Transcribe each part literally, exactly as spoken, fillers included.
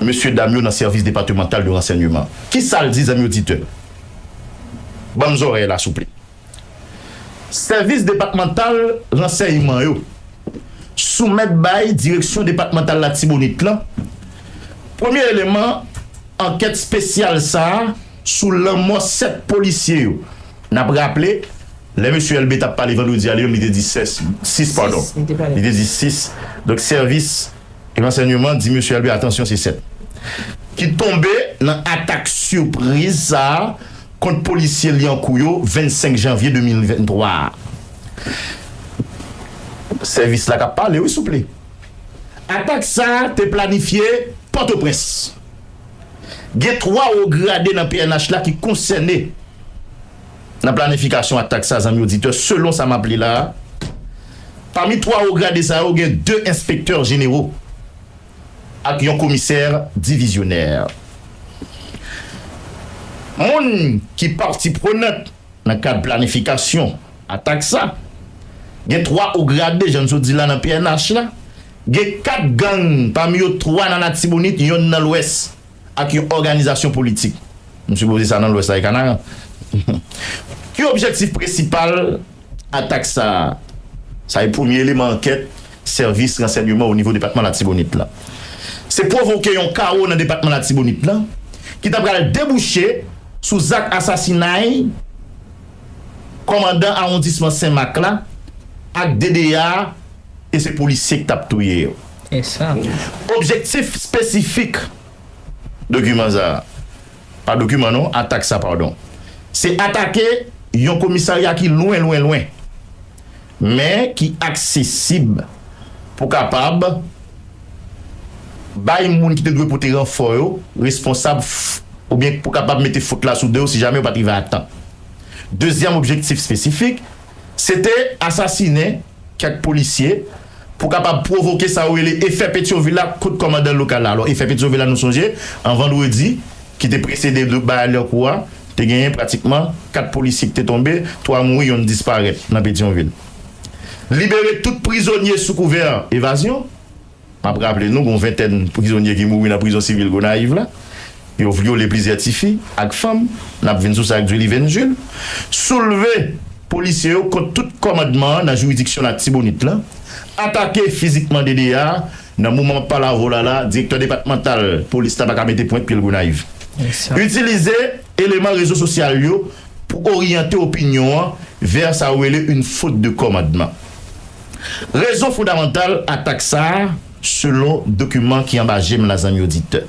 mesye dam yo nan sèvis depatmantal de ransèyman. Kisa l di, zanmi oditè? Ban m zòrèy la, souple. Sèvis depatmantal ransèyman yo soumèt bay Direksyon Depatmantal Latibonit lan premye eleman ankèt espesyal sa a sou lanmò sèt polisye yo. N ap raple, lè mesye Elbé t ap pale vandredi a, li menm li te di sèt, sis, padon. Li te di sis. Donk, sèvis ransèyman di mesye Elbé, atansyon, se sèt. Ki tonbe nan atak sipriz sa a kont polisye Lyankou yo vennsenk janvye de mil venntwa a. Sèvis la k ap pale, wi, souple. Atak sa a te planifye Pòtoprens. Gen twa wo grade nan P N H la ki konsène nan planifikasyon atak sa, zanmi oditè, selon sa m ap li la a. Pami twa wo grade sa yo, gen de enspektè jenewo ak yon komisè divizyonè. Moun ki pati prenant nan kad planifikasyon atak sa, gen twa wo grade, jan n sot di la, nan P N H la. Gen kat gang, pami yo twa nan Latibonit, yonn nan Lwès, ak yon òganizasyon politik. M sipoze sa nan Lwès la e Kanaran. Ki objektif prensipal atak sa a? Sa e premye eleman ankèt sèvis ransèyman o nivo depatman Latibonit la. Se pwovoke yon kawo nan depatman Latibonit la ki ta pral debouche sou zak asasinay kòmandan awondisman Senmak la ak D D A, e se polisye ki t ap touye yo. E sa. Objektif espesifik dokiman sa a, pa dokiman non, atak sa, padon, se atake yon komisarya ki lwen, lwen, lwen, men ki aksesib pou kapab bay moun ki te dwe pote ranfò yo responsab f-, oubyen pou kapab mete fot la sou do yo si jamè yo pa t rive a tan. Dezyèm objektif espesifik, se te asasinen kèk polisye pou kapab pwovoke sa yo rele efè Petyonvil la kont kòmandan lokal la. Alò, efè Petyonvil la, nou sonje, an vandredi ki te presede bagay Lyankou a, te genyen pratikman kat polisye ki te tonbe, twa mouri, yonn disparèt nan Petyonvil. Libere tout prizonye sou kouvè evazyon. M ap raple nou, gen yon ventèn prizonye ki mouri nan prizon sivil Gonayiv la. Yo vyole plizyè tifi ak fanm. N ap vin sou sa ak Dzuliven Jules. Soulve polisye yo kont tout kòmandman an nan jiridiksyon Latibonit lan. Atake fizikman D D A. Nan moman m ap pale avè w la la, direktè depatmantal polis la pa ka mete pwent pye l Gonayiv. Itilize eleman rezo sosyal yo pou oryante opinyon an vè sa yo rele une faute de commandement. Rezon fondamantal atak sa a, selon dokiman ki anba je m la, zanmi oditè.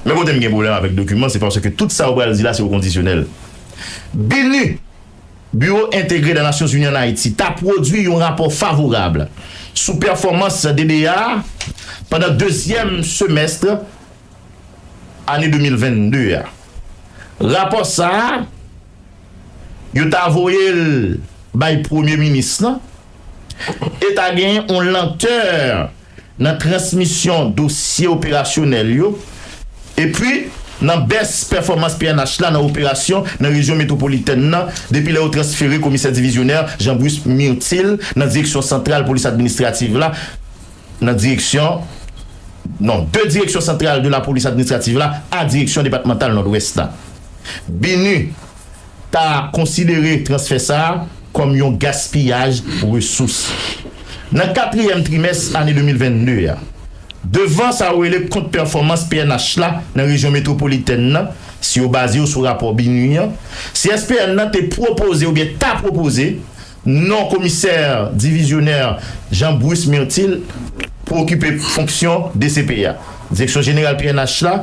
Men kote m gen pwoblèm avèk dokiman, se paske tout sa yo pral di la, se o kondisyonèl. BINUH, Bureau Intégré des Nations Unies en Haïti, ta pwodui yon rapò favorab sou pèfòmans D D A pandan dezyèm semèst ane de mil vennde a. Rapò sa a, yo ta voye l bay premye minis lan, e ta genyen yon lantè nan transmisyon dosye operasyonèl yo, epi nan bès pèfòmans P N H la nan operasyon nan rejyon metwopolitèn nan, depi lè yo transfere komisè divizyonè Jean Bruce Myrtil nan direksyon santral polis administrativ la, nan direksyon, non, de direksyon santral de la polis administrativ la a direksyon depatmantal Nòdwès la. BINUH ta konsidere transfè sa a kòm yon gaspiyaj resous. Nan katriyèm trimès ane de mil vennde a, devan sa yo rele kont pèfòmans P N H la nan rejyon metwopolitèn nan, si yo baze yo sou rapò BINUH an, C S P N nan te pwopoze oubyen ta pwopoze non komisè divizyonè Jean Bruce Myrtil pou okipe fonksyon D C P a. Direksyon jeneral P N H la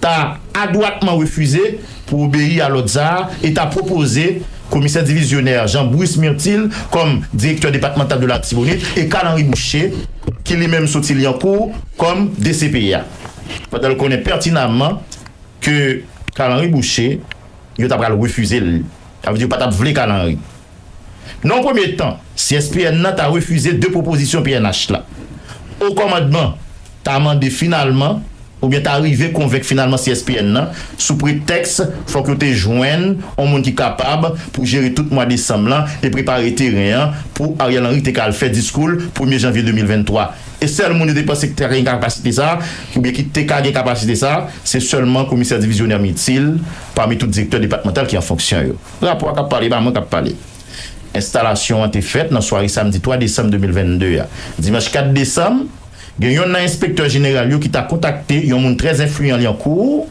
ta adwatman refize pou obeyi a lòd sa a e ta pwopoze komisè divizyonè Jean Bruce Myrtil kòm direktè depatmantal de Latibonit e Carl Henry Boucher, ki li menm soti Lyankou, kòm D C P a. Pandan l konnen pètinaman ke Carl Henry Boucher, yo ta pral refize l. Sa vle di yo pa t ap vle Carl Henry. Nan yon premye tan, C S P N nan ta refize de pwopozisyon P N H la. O kòmandman ta mande finalman, oubyen ta rive konvenk finalman C S P N nan, sou pretèks fòk yo te jwenn yon moun ki kapab pou jere tout mwa desanm lan e prepare teren an pou Ariel Henry te ka al fè diskou l premye janvye de mil venntwa. E sèl moun yo te panse ki te ka gen kapasite sa, oubyen ki te ka gen kapasite sa, se sèlman komisè divizyonè Mitil, pami tout direktè depatmantal ki an fonksyon yo. Rapò a k ap pale, pa mwen k ap pale. Enstalasyon an te fèt nan sware samdi twa desanm de mil vennde a. Dimanch kat desanm, gen yonn nan enspektè jeneral yo ki ta kontakte yon moun trè enfliyan Lyankou,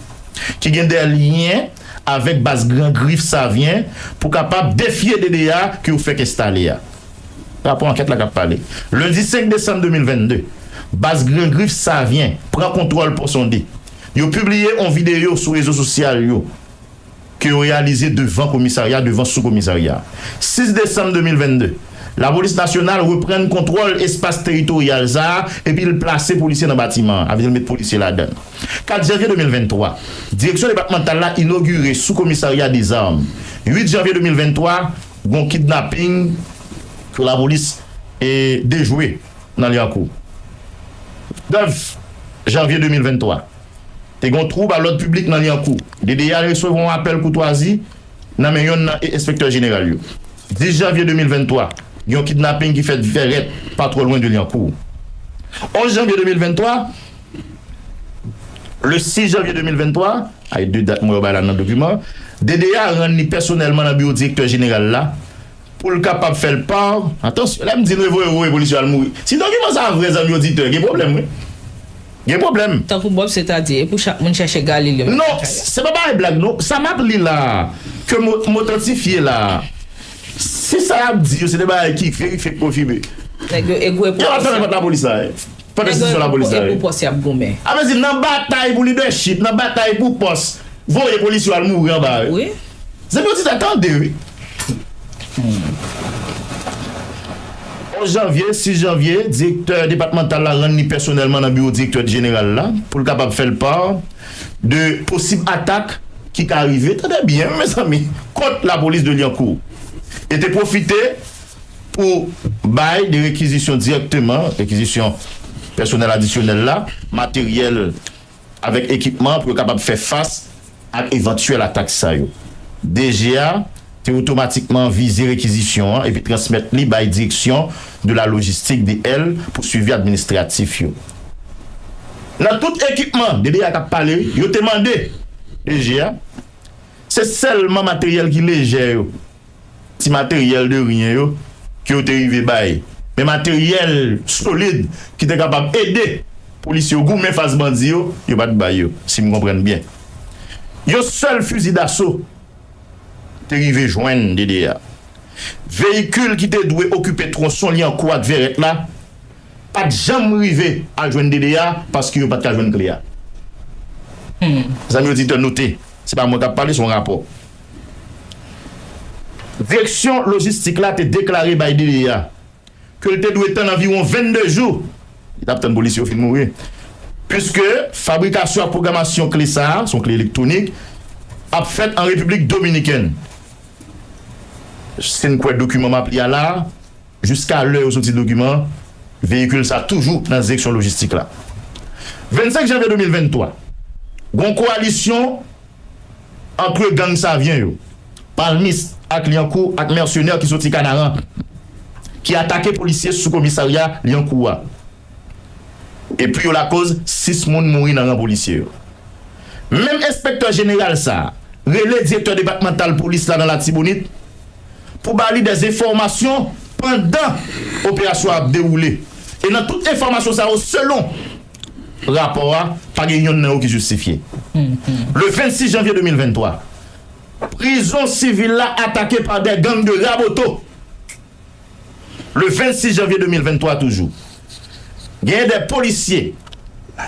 ki gen de lyen avèk baz Gran Grif Savyen pou kapab defye D D A ke yo fèk enstale a. Rapò ankèt la k ap pale. Lendi senk desanm de mil vennde, baz Gran Grif Savyen pran kontwòl Pò Sonde. Yo pibliye yon videyo sou rezo sosyal yo ke yo reyalize devan komisarya, devan sou komisarya. Sis desanm de mil vennde, Lapolis Nasyonal reprann kontwòl espas teritoryal sa a epi l plase polisye nan batiman an, avè l met polisye ladan l. Kat janvye de mil venntwa, direksyon depatmantal la inogire sou komisarya dezam. Uit janvye de mil venntwa, gon kidnaping ke lapolis e dejwe nan Lyankou. Nèf janvye de mil venntwa, te gon twoub a lòd piblik nan Lyankou. D D A resevwa yon apèl koutwazi nan men yonn nan e- enspektè jeneral yo. Dis janvye de mil venntwa, yon kidnaping ki fèt Vèrèt, pa twò lwen de Lyankou. Onz janvye de mil venntwa, le sis janvye de mil venntwa, ay de dat mwen yo bay la nan dokiman, D D A rann li pèsonèlman nan biwo direktè jeneral la, pou l kapab fè l pa. Atansyon, lè m di nou voye voye polisye al mouri. Si dokiman sa a vrè, zanmi oditè, gen pwoblèm, wi. Gen pwoblèm. Tankou Bob, sètadi, e pou chak moun chèche Galil yo. Non, se pa bagay blag, non. Sa m ap li la, ke m otantifye la, si sa y ap di yo, se de bagay ki verifye, ki konfime. Nèg yo egwe pou. Yo ap fèmen pòt lapolis la, wi. Pandan sesyon lapolis la, wi. Pou pòs y ap goumen. A vle di, nan batay pou lidèchip, nan batay pou pòs, voye polisye yo al mouri anba, wi. Wi. Zanmi oditè, tande, wi. Onz janvye, sis janvye, direktè depatmantal la rann li pèsonèlman nan biwo direktè jeneral la pou l kapab fè l pa de posib atak ki ka rive, tande byen, wi, mezanmi, kont lapolis de Lyankou. E te pwofite pou bay de rekizisyon dirèkteman, rekizisyon pèsonèl adisyonèl la, materyèl avèk ekipman pou yo kapab fè fas ak evantyèl atak sa yo. D G A te otomatikman vize rekizisyon an epi transmèt li bay Direction de la Logistique, D L, pou swivi administratif yo. Nan tout ekipman, D D A k ap pale, wi, yo te mande D G A, se sèlman materyèl ki lejè yo, ti materyèl de ryen yo ke yo te rive bay. Men materyèl solid ki te kapab ede polisye yo goumen fas bandi yo, yo pa t bay yo, si m konprann byen. Yon sèl fizi daso te rive jwenn D D A. Veyikil ki te dwe okipe twonson Lyankou ak Vèrèt la pa t janm rive al jwenn D D A paske yo pa t ka jwenn kle a. Zanmi oditè, note, se pa mwen k ap pale, se yon rapò. Direksyon lojistik la te deklare bay D D A ke l te dwe tann anviwon vennde jou, li t ap tann polisye yo fin mouri, piske fabrikasyon ak pwogramasyon kle sa a, se yon kle elektwonik, ap fèt an Repiblik Dominikèn. Si n kwè dokiman m ap li a la a, jiska lè yo soti dokiman an, veyikil sa a toujou nan direksyon lojistik la. Vennsenk janvye de mil venntwa, gen yon kowalisyon ant gang Savyen yo, Palmis ak Lyankou ak mèsenè ki soti Kanaran, ki atake polisye sou komisarya Lyankou a. Epi yo lakoz sis moun mouri nan ran polisye yo. Menm enspektè jeneral sa a rele direktè depatmantal polis la nan Latibonit pou ba li dè enfòmasyon pandan operasyon an ap dewoule. E nan tout enfòmasyon sa yo, selon rapò a, pa gen yonn nan yo ki jistifye. Le vennsis janvye de mil venntwa, prizon sivil la atake pa dè gang de Raboto. Le vennsis janvye de mil venntwa toujou, genyen dè polisye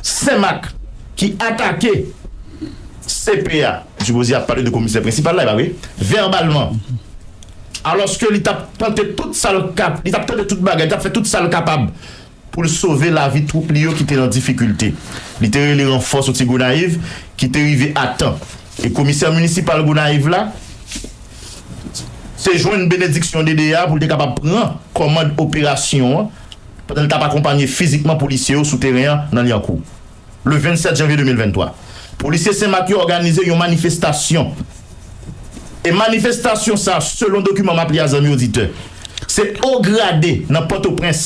Senmak ki atake C P a, m sipoze ap pale de komisè prensipal la, e pa vre? Vèbalman. Alòske li t ap tante tout sa l kap, li t ap tante tout bagay, li t ap fè tout sa l kapab pou l sove lavi twoup li yo ki te nan difikilte. Li te rele ranfò soti Gonayiv ki te rive a tan. E komisè minisipal Gonayiv la te jwenn benediksyon D D A pou l te kapab pran kòmand operasyon an pandan l t ap akonpanye fizikman polisye yo sou teren an nan Lyankou. Le vennsèt janvye de mil venntwa, polisye Senmak yo òganize yon manifestasyon. E manifestasyon sa a, selon dokiman m ap li a, zanmi oditè, se wo grade nan Pòtoprens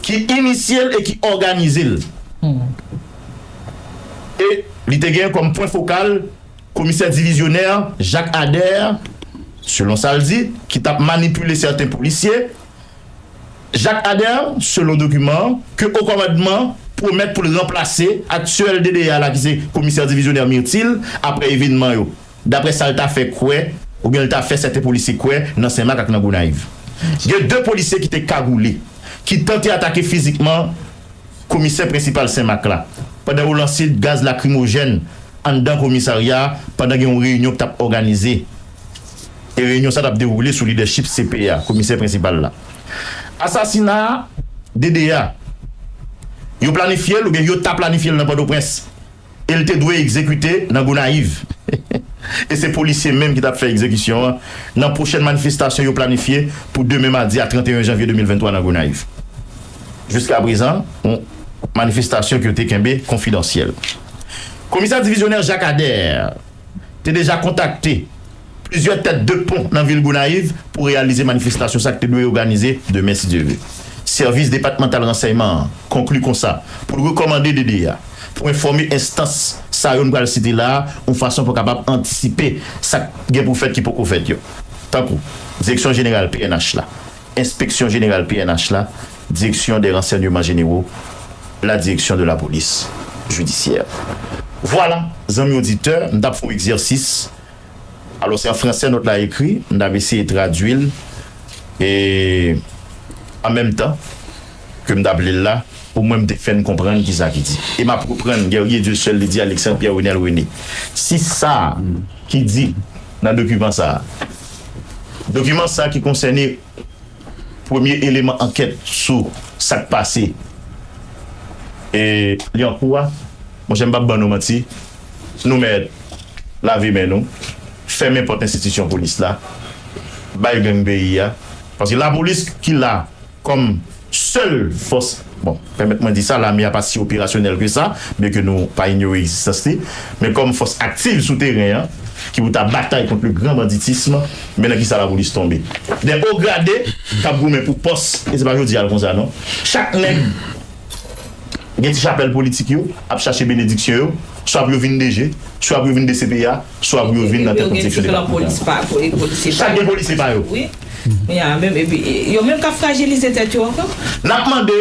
ki inisye l e ki òganize l. E li te gen kòm pwen fokal komisè divizyonè Jacques Adair, selon sa l di, ki t ap manipile sèten polisye. Jacques Adair, selon dokiman an, ke o kòmandman pwomèt pou l ranplase aktyèl D D A la, ki se komisè divizyonè Myrtil, apre evènman yo. Daprè sa l ta fè kwè, oubyen l ta fè sèten polisye kwè nan Senmak ak nan Gonayiv. Gen de polisye ki te kagoule, ki tante atake fizikman komisè prensipal Senmak la, pandan yo lanse gaz lakrimojèn anndan komisarya a, pandan gen yon reyinyon ki t ap òganize. E reyinyon sa t ap dewoule sou lidèchip C P A, komisè prensipal la. Asasina D D A, yo planifye l oubyen yo ta planifye l nan Pòtoprens. E l te dwe egzekite nan Gonayiv. E se polisye menm ki t ap fè egzekisyon an nan pwochèn manifestasyon yo planifye pou demen madi a trannteyen janvye de mil venntwa nan Gonayiv. Jiskaprezan, yon manifestasyon ke yo te kenbe konfidansyèl. Komisè divizyonè Jacques Adair te deja kontakte plizyè tèt de pon nan vil Gonayiv pou reyalize manifestasyon sa ki te dwe òganize demen, si Dye vle. Sèvis depatmantal ransèyman an konkli konsa pou l rekòmande D D A pou enfòme enstans sa yo n pral site la a, yon fason pou kapab antisipe sa k gen pou fèt ki poko fèt yo. Tankou, Direksyon Jeneral P N H la, Enspeksyon Jeneral P N H la, Direction des Renseignements Généraux, la Direction de la Police Judiciaire. Vwala, zanmi oditè, m t ap fè yon egzèsis. Alò, se an fransè nòt la ekri, m t ap eseye tradui l, e an menm tan ke m t ap li l la, omwen m te fè n konprann kisa ki di. E m ap reprann Guerrier Dieuseul li di Alexandre Pierre Renel René. Si sa ki di nan dokiman sa a, dokiman sa a ki konsène premye eleman ankèt sou sa k pase, e li an kou a, monchè, m p ap ban nou manti, nou mèt lave men nou, fèmen pòt enstitisyon polis la, bay gang peyi a, paske lapolis ki la kòm sèl fòs, bon, pèmèt mwen di sa, lame a pa si operasyonèl ke sa, byenke nou pa inyore egzistans li, men kòm fòs aktiv sou teren an, ki pou ta batay kont le grand banditisme, men nan kisa lapolis tonbe. Dè o grade k ap goumen pou pòs, e se pa jodi a l konsa non. Chak nèg gen ti chapèl politik yo, ap chache benediksyon yo, swa pou yo vin D G, swa pou yo vin D C P A, swa pou yo vin nan tèt yon direksyon depatmantal. Chak gen polisye pa yo. Wi. Men a menm, epi, e, yo menm k ap frajilize tèt yo ankò. N ap mande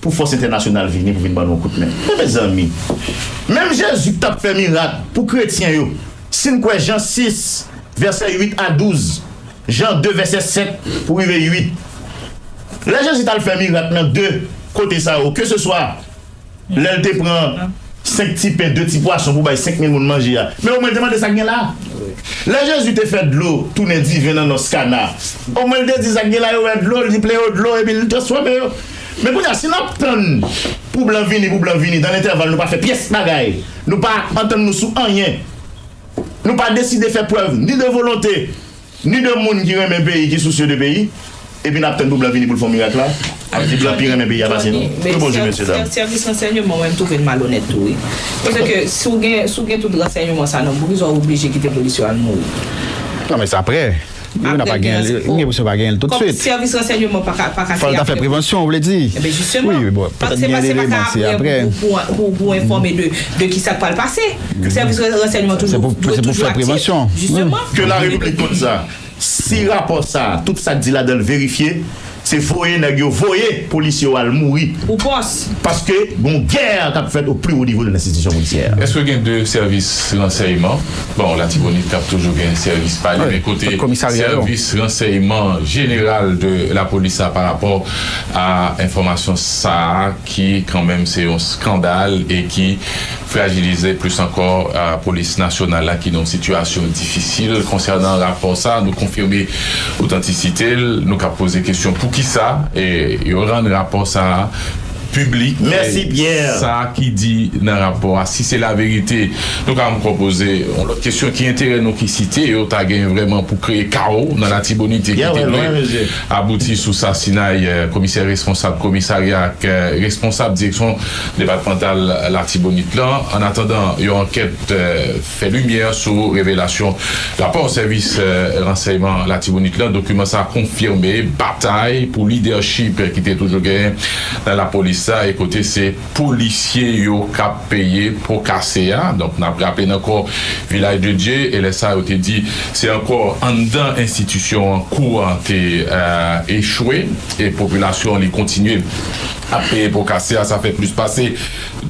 pou fòs entènasyonal vini pou vin ban nou yon kout men. Men mezanmi, menm Jezi ki t ap fè mirak pou kretyen yo, si n kwè Jan sis, vèsè uit a douz, Jan de, vèsè sèt pou rive uit, lè Jezi t al fè mirak nan de kote sa yo, keseswa lè l te pran senk ti pen, de ti pwason pou bay senk mil moun manje a. Men omwen l te mande sa k gen la. Lè Jezi te fè dlo tounen diven nan nòs Kana, omwen l te di sa k gen la yo wè dlo, li di plen yo dlo, epi l transfòme yo. Men kounye a, si n ap tann pou blan vini, pou blan vini, dan lentèval nou pa fè pyès bagay, nou pa antann nou sou anyen, nou pa deside fè prèv ni de volonte, ni de moun ki renmen peyi, ki sousye de peyi, epi n ap tann pou blan vini pou l fè yon mirak la, sa vle di blan pi renmen peyi a pase nou. Wi, bonjou, mesye dam. Sèvis ransèyman, mwen, m twouve l malonèt tou, wi. Paske si w gen, si w gen tout ransèyman sa nan bouch, ou oblije kite polis yo al mouri. Non, men sa apre. Li menm pa gen, li gen pou se pa gen l tout swit. Sèvis ransèyman pa ka, pa ka fè apre. Fò l ta fè prevansyon, w vle di? Eben, jisteman. Wi, bon, petèt gen eleman, se apre. Pou, pou, pou enfòme de, de ki sa k pral pase. Sèvis ransèyman toujou, se pou, se pou fè prevansyon. Jisteman. Ke la repiblik konn sa. Si rapò sa a, tout sa k di ladan l verifye, se voye nèg yo, voye polisye yo al mouri. Pou pòs. Paske gon gè k ap fèt o pli wo nivo de lenstitisyon polisyè. Èske gen de sèvis ransèyman? Bon, Latibonit k ap toujou gen sèvis pa li, men kote sèvis ransèyman jeneral de lapolis la pa rapò a enfòmasyon sa a ki kanmenm se yon eskandal e ki frajilize plis ankò, a, polis nasyonal la ki nan yon sitiyasyon difisil. Konsènan rapò sa, nou konfime otantisite l, nou ka poze kesyon poukisa, e, yo rann rapò sa piblik. Mèsi, Pierre. Sa ki di nan rapò a, si se laverite, nou ka ankò poze yon lòt kesyon, ki enterè nou ki site yo ta gen vrèman pou kreye kawo nan Latibonit e ki te dwe abouti sou sasinay, eh, komisè responsab komisarya ak, eh, responsab direksyon depatmantal Latibonit lan. An atandan yon ankèt, eh, fè limyè sou revelasyon rapò sèvis, eh, ransèyman Latibonit lan, dokiman sa a konfime batay pou lidèchip ki te toujou genyen nan lapolis la, e kote se polisye yo k ap peye po kase a. Donk, n ap raple n ankò Vilaj de Dye, e lè sa yo te di se ankò anndan enstitisyon an kou an te, eh, echwe, e popilasyon an li kontinye ap peye po kase a. Sa fè plis pase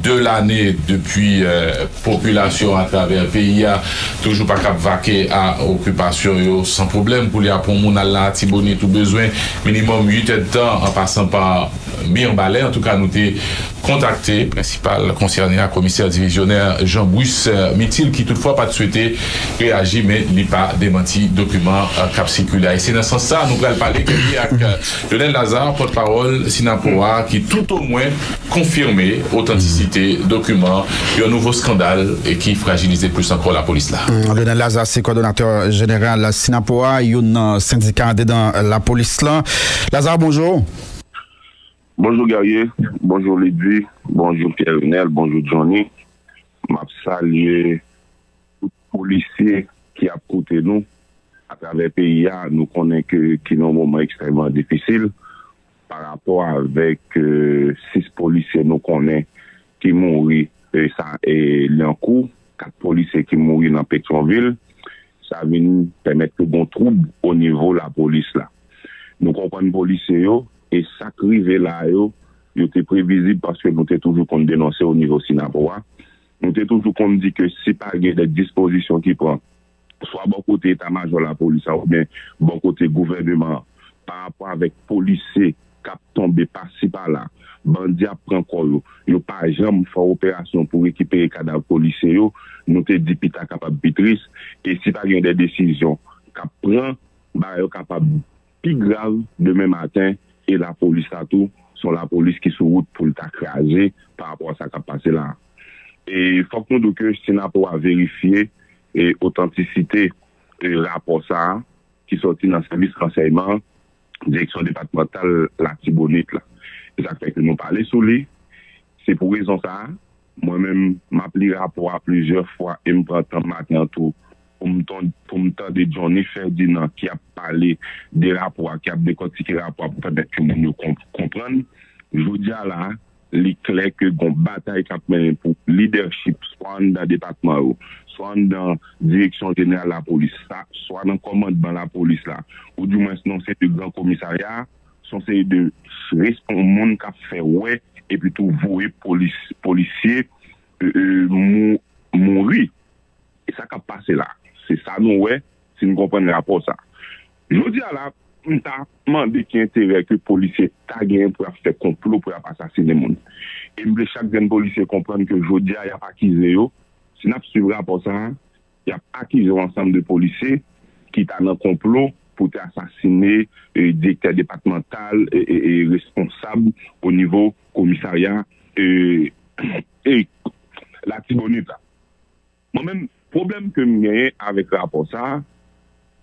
de lane depi, eh, popilasyon atravè peyi a toujou pa kab vake a okipasyon yo san pwoblèm. Pou li a pou yon moun al Latibonit ou bezwen minimòm uit èdtan an pasan pa Mirbalè. Antouka, nou te kontakte prensipal konsène a, komisè divizyonè Jean Brice, eh, Mithil, ki toutfwa pa t swete reyaji, men li pa demanti dokiman, eh, k ap sikile a. E se nan sans sa, nou pral pale kèk ak, eh, Lionel Lazarre, pòtpawòl Sinapowa, ki toutomwen konfime otantisite dokiman, yon nouvo eskandal e ki frajilize plis ankò lapolis la. Mm, Lionel Lazarre se kòdonatè jeneral Sinapowa, youn nan sendika andedan lapolis lan. Lazarre, bonjou. Bonjou Guerrier, bonjou Lydie, bonjou Pierre Renel, bonjou Johnny. M ap salye tout polisye ki ap koute nou atravè peyi a. Nou konnen ke ki nan yon moman ekstrèmman difisil pa rapò avèk, eh, sis polisye nou konnen ki mouri, eh, sa, eh, Lyankou, kat polisye ki mouri nan Petyonvil. Sa vin pèmèt ke gon twoub o nivo lapolis la. Nou konprann polisye yo, e sa k rive la yo, yo te previzib paske nou te toujou konn denonse o nivo Sinapowa. Nou te toujou konn di ke si pa gen de dispozisyon ki pran, swa bò kote eta majò lapolis la oubyen bò kote gouvèneman an, pa rapò avèk polisye k ap tonbe pasi pala, bandi ap pran kò yo, yo pa janm fè operasyon pou rekipere kadav polisye yo, nou te di pita kapab pi tris, e si pa gen de desizyon k ap pran, bagay yo kapab pi grav demen maten, e lapolis la tou, se yon lapolis ki sou wout pou l ta kraze pa rapò a sa k ap pase la a. E fòk nou di ke Sinapowa verifye, e, otantisite, e, rapò sa a ki sòti nan sèvis ransèyman an, direksyon depatmantal Latibonit la. E sa k fè ke nou pale sou li, se pou rezon sa a, mwen menm, m ap li rapò a plizyè fwa e m pran tan maten an tou pou m ton-, pou m tande Johnny Ferdinand ki ap pale de rapò a, ki ap dekòtike rapò a pou pèmèt ke moun yo konp-, konprann. Jodi a la, li klè ke gon batay k ap mennen pou lidèchip, swa anndan depatman yo, swa anndan direksyon jeneral lapolis la, swa nan kòmandman lapolis la, oudimwens nan yon seri de gran komisarya, se yon seri de respon-, moun k ap fè wè epi tou voye polis, polisye, e, e, mou-, mouri. E sa k ap pase la, se sa nou wè, si n konprann rapò sa. Jodi a la, m ta mande ki enterè ke polisye ta genyen pou y ap fè konplo, pou y ap asasinen moun. E m vle chak grenn polisye konprann ke jodi a, y ap akize yo. Si n ap swiv rapò sa a, y ap akize yon ansanm de polisye ki ta nan konplo pou te asasine, e, direktè depatmantal e, e, e responsab o nivo komisarya, e, e Latibonit la. Mwen menm, pwoblèm ke m genyen avèk rapò sa a,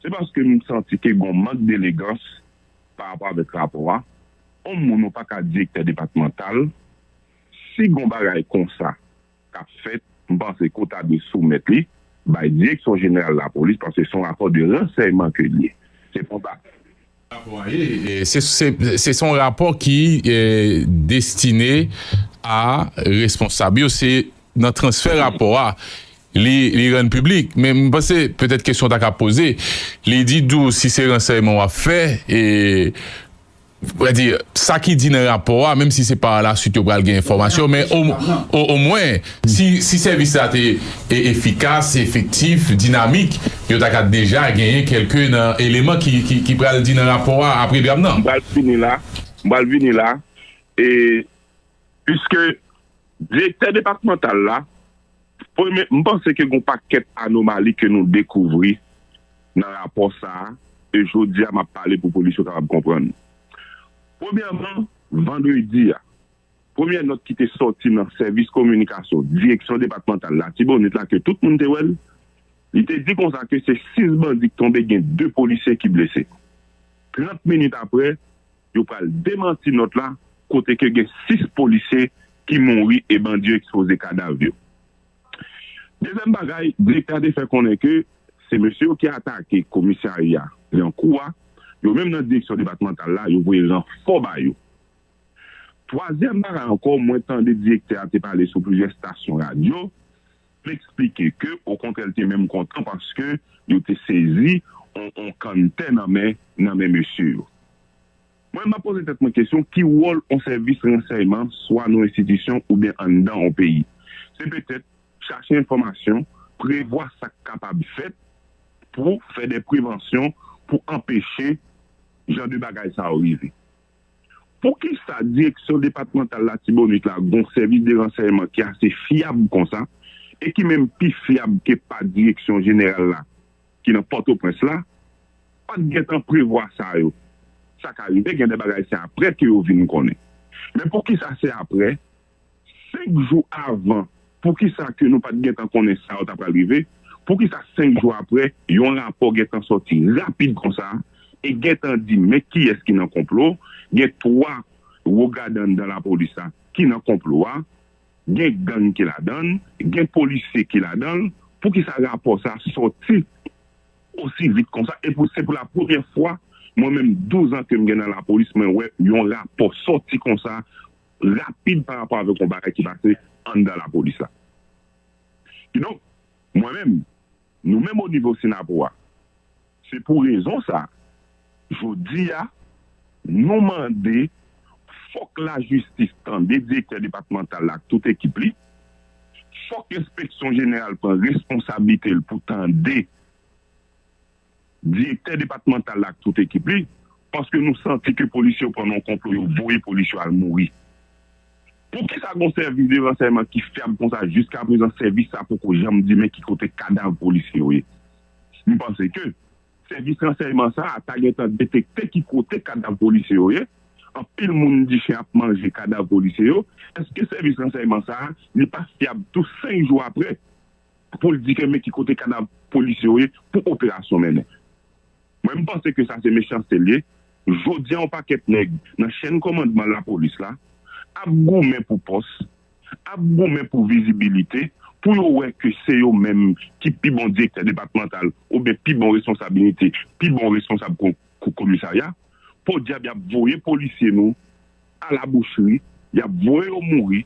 se paske m santi ke gon mank delegans pa rapò avèk rapò a. On moun ou pa ka direktè depatmantal, si gon bagay konsa k ap fèt, m panse ke w ta dwe soumèt li bay direksyon jeneral lapolis, paske se yon rapò de ransèyman ke l ye. Se konsa. Rapò a ye, e, se, se, se, se yon rapò ki, e, destine a responsab yo. Se nan transfè rapò a, li, li rann piblik. Men m panse petèt kesyon w ta ka poze, li di tou si se ransèyman w ap fè, e, mwen di, sa ki di nan rapò a, menm si se pa la suite yo pral gen enfòmasyon, men o, o, omwen, si, si sèvis la te, e, efikas, efektif, dinamik, yo ta ka deja genyen kèlke nan eleman ki, ki, ki pral di nan rapò a apre dram nan. M pral vini la, m pral vini la, e, piske direktè depatmantal la, premye, m panse ke gon pakèt anomali ke nou dekouvri nan rapò sa a, e jodi a m ap pale pou polis yo kapab konprann. Premyèman, vandredi a, premyè nòt ki te sòti nan sèvis kominikasyon Direksyon Depatmantal Latibonit la, ke tout moun te wè l, li te di konsa ke se sis bandi k tonbe, gen de polisye ki blese. Trant minit apre, yo pral demanti nòt la, kote ke gen sis polisye ki mouri e bandi yo ekspoze kadav yo. Dezyèm bagay, direktè a te fè konnen ke se mesye yo ki atake komisarya Lyankou a, yo menm nan direksyon depatmantal la, yo voye ranfò ba yo. Twazyèm bagay ankò, mwen tande direktè a te pale sou plizyè estasyon radyo, l eksplike ke, okontrè, l te menm kontan paske yo te sezi on, on kann tè nan men, nan men mesye yo. Mwen, m ap poze tèt mwen kesyon, ki wòl on sèvis ransèyman, swa nan enstitisyon oubyen anndan on peyi? Se petèt chache enfòmasyon, prevwa sa k kapab fèt pou fè de prevansyon, pou anpeche jan de bagay sa yo rive. Poukisa Direksyon Depatmantal Latibonit la gon sèvis de ransèyman ki ase fyab konsa, e ki menm pi fyab ke pa Direksyon Jeneral la ki nan Pòtoprens la, pa t gentan prevwa sa yo? Sa ka rive, gen de bagay se apre ke yo vin konnen. Men poukisa se apre? Senk jou avan, poukisa ke nou pa t gentan konnen sa yo t ap pral rive? Poukisa senk jou apre, yon rapò gentan sòti rapid konsa, e gentan di men kiyès ki nan konplo? Gen twa wo gadang nan lapolis la ki nan konplo a, gen gang ki ladan l, gen polisye ki ladan l. Poukisa rapò sa sòti osi vit konsa? E pou, se pou la premyè fwa, mwen menm, douz an ke m gen nan lapolis, mwen wè yon rapò sòti konsa, rapid pa rapò avèk yon bagay ki pase anndan lapolis la. Kidonk, mwen menm, nou menm o nivo Synapoha, se pou rezon sa, jodi a, nou mande, fòk lajistis tande direktè depatmantal la ak tout ekip li, fòk enspeksyon jeneral pran responsablite l pou tande direktè depatmantal la ak tout ekip li, paske nou santi ke polisye yo pran nan yon konplo, yo voye polisye yo al mouri. Poukisa gon sèvis de ransèyman ki fyab konsa, jiska prezan sèvis sa poko janm di men ki kote kadav polisye yo ye? M panse ke sèvis ransèyman sa a ta gentan detekte ki kote kadav polisye yo ye. Anpil moun di chen ap manje kadav polisye yo. Èske sèvis ransèyman sa a, li pa fyab tou senk jou apre pou l di ke men ki kote kadav polisye yo ye pou operasyon mennen? Mwen, m panse ke sa se mechanste l ye. Jodi a, yon pakèt nèg nan chèn kòmandman lapolis la ap goumen pou pòs, ap goumen pou vizibilite, pou yo wè ke se yo menm ki pi bon direktè depatmantal oubyen pi bon responsab inite, pi bon responsab ko-, ko-, komisarya. Podyab, y ap voye polisye nou a la bouchri, y ap voye yo mouri,